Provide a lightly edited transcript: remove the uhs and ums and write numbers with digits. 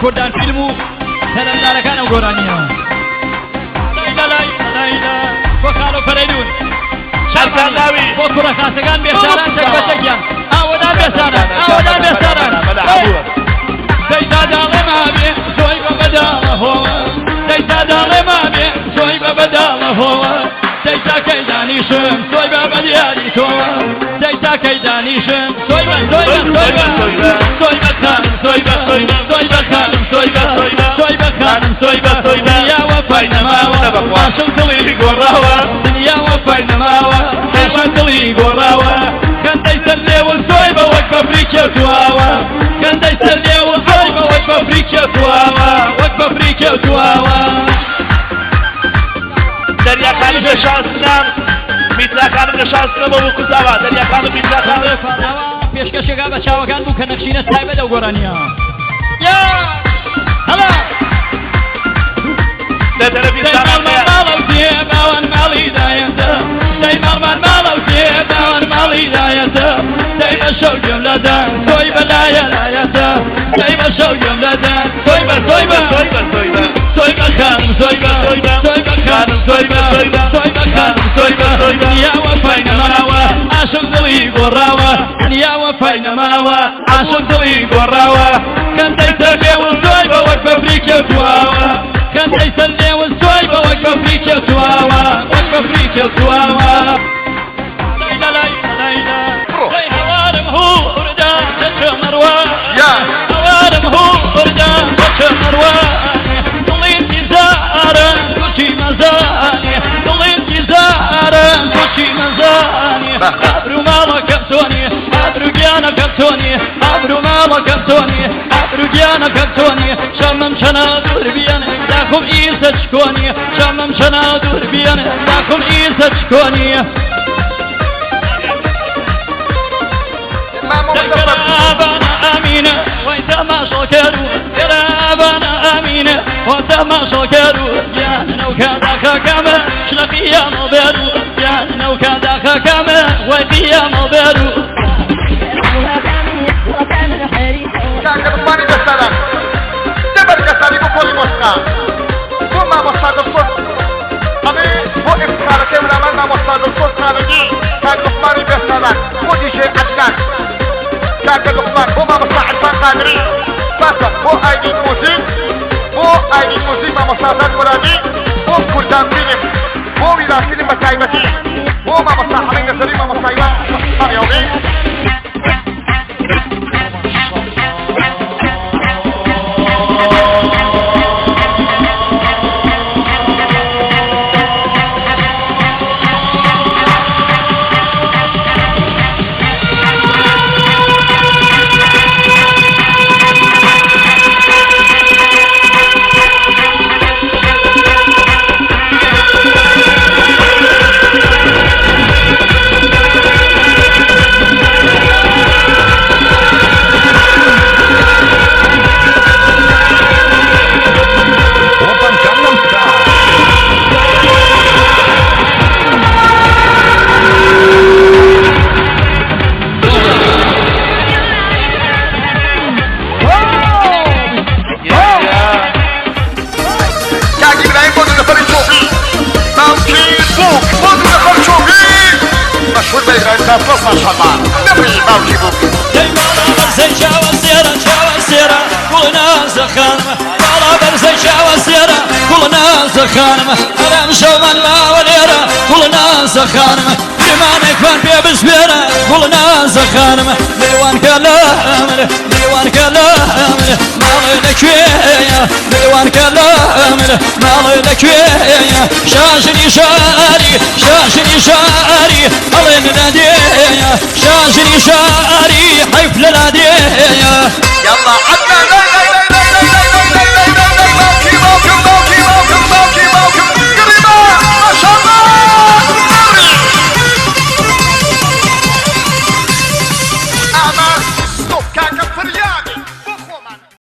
کوردان فیلم و تەرەفدارەکان ئەو گۆرانییە. لەیلا لای لەیلا بۆ خاڵۆ فەرەیدوون. ئەرکان لاوی. بۆ کوڕە خاسەکان بێساران تەک بە تەکیان. ئاوەدان بێساران، ئاوەدان بێساران. دەی داداڵێ مابێ زۆی بە بەداڵە هۆوە. دەی داداڵێ مابێ زۆی بە بەداڵە هۆوە. دەی تاکەی دانیشم زۆی بە بە دیاری تۆوە. دەی تاکەی دانیشم زۆی بە زۆی بە زۆی بە زۆی بە خانم زۆی بە زۆی بە خانم زۆی بە زۆی بە خانم زۆی بە دنیا وەفای نەماوە عاشق دڵی گۆڕاوە دنیا وەفای نەماوە عاشق دڵی گۆڕاوە کەندەی سەر لێوە زۆی بە وەک بەفری کێوتواوە کەندەی سەر لێوە زۆی بە وەک بەفری کێوتواوە وەک بەفری کێوتواوە. دەریاکانم لە شاسنام میتراکانم لە شاسنەمە و کوزاوە دەریاکانم میتراکانم پێشکەشێکا بە چاوەکان بوو کە نەخشینە تایبەت ئەو گۆرانیە یا هەڵا لە تەرەفی سامان ماڵەو تێ باوان ماڵی دایەتە دەی ماڵمان ماڵەو تێ باوان ماڵی دایەتە دەی بە شەو گوێم لەدان تۆی بەلایە لایەتە دەی بە شەو گوێم لەدان تۆی بە تۆی بە تۆی بە تۆی بە تۆی بە خانم تۆی بە تۆی بە خانم تۆی بە تۆی بە خانم تۆی بە دنیا وەفای نەماوە عاشق دڵی گۆڕاوە دنیا وەفای نەماوە عاشق دڵی گۆڕاوە کەندەی سەر لێوە زۆی بە وەک بەفری کێوتواوە کەندەی سەر لێوە زۆی بە وەک بەفری کێوتواوە وەک بەفری کێوتواوە. لەیلا لەیلا لەیلا دەی هەوارم هوردا دەچە مەڕوا هەوارم هوردا دەچە مەڕوا دڵی انتظارە کوچی مەزانێ دڵی انتظارە کوچی مەزانێ ئابرو ماڵەکەم تۆنی ئابرو گیانەکەم تۆنی ئابرو ماڵەکەم تۆنی ئابرو گیانەکەم تۆنی شەمم چەنا دوور بیەن داخم ئیسە چکۆنی شەمم چەنا دوور بیەن داخم ئیسە چکۆنی. دەکەرابانە ئامینە وای تەماشاکەر و گەرابانە ئامینە وا تەماشاکەر و گیان نەوکە داخەکەمە شلە قیامە بێر و گیان نەوکە داخەکەمە وای قیامە بێر و کاکە لوقمانی دەستاران دەبەر کەسانی بۆ کۆڵی مۆسیقا بۆ مامۆستا دڵسۆز ئەمێ بۆ ئیفتخارەکەی ولامان مامۆستا دڵسۆز خالدی کاک لوقمانی بێستاران بۆ دیجەی عەدنان کاکە لوقمان بۆ مامۆستا عیرفان قادری باشە بۆ ئایدین موزیک بۆ ئایدین موزیک مامۆستا ئازاد مورادی بۆ کوردان فیلم بۆ ویلا فیلم بە تایبەتی بۆ مامۆستا حەمەی نەزەری مامۆستا ئیوان سامیاوی. Open Gangnam Style. کاک ئیبراهیم بۆ دوو نەفەری چۆپی باوکی بووک بۆ دوو نەفەر چۆپی مەشهور بە ئیبراهیم تاتڵەس ماشاءاللە نەمری باوکی بووک. دەی باڵا بەرزەی چاوە سێرە چاوە سێرە گوڵ نازە خانمە باڵا بەرزەی چاوە سێرە گوڵ نازە خانمە ئەرام شەومان ماوە لێرە گوڵ نازە خانمە فرمانێکمان پێ بسپێرە گوڵ نازە خانمە میوان کەلامر میوان کەلامر ماڵێ لەکوێیە میوان کەلامر ماڵێ لەکوێیە شاژنی شاری شاژنی شاری ئەڵێن لادێیە شاژنی شاری حەیف لە لادێیە.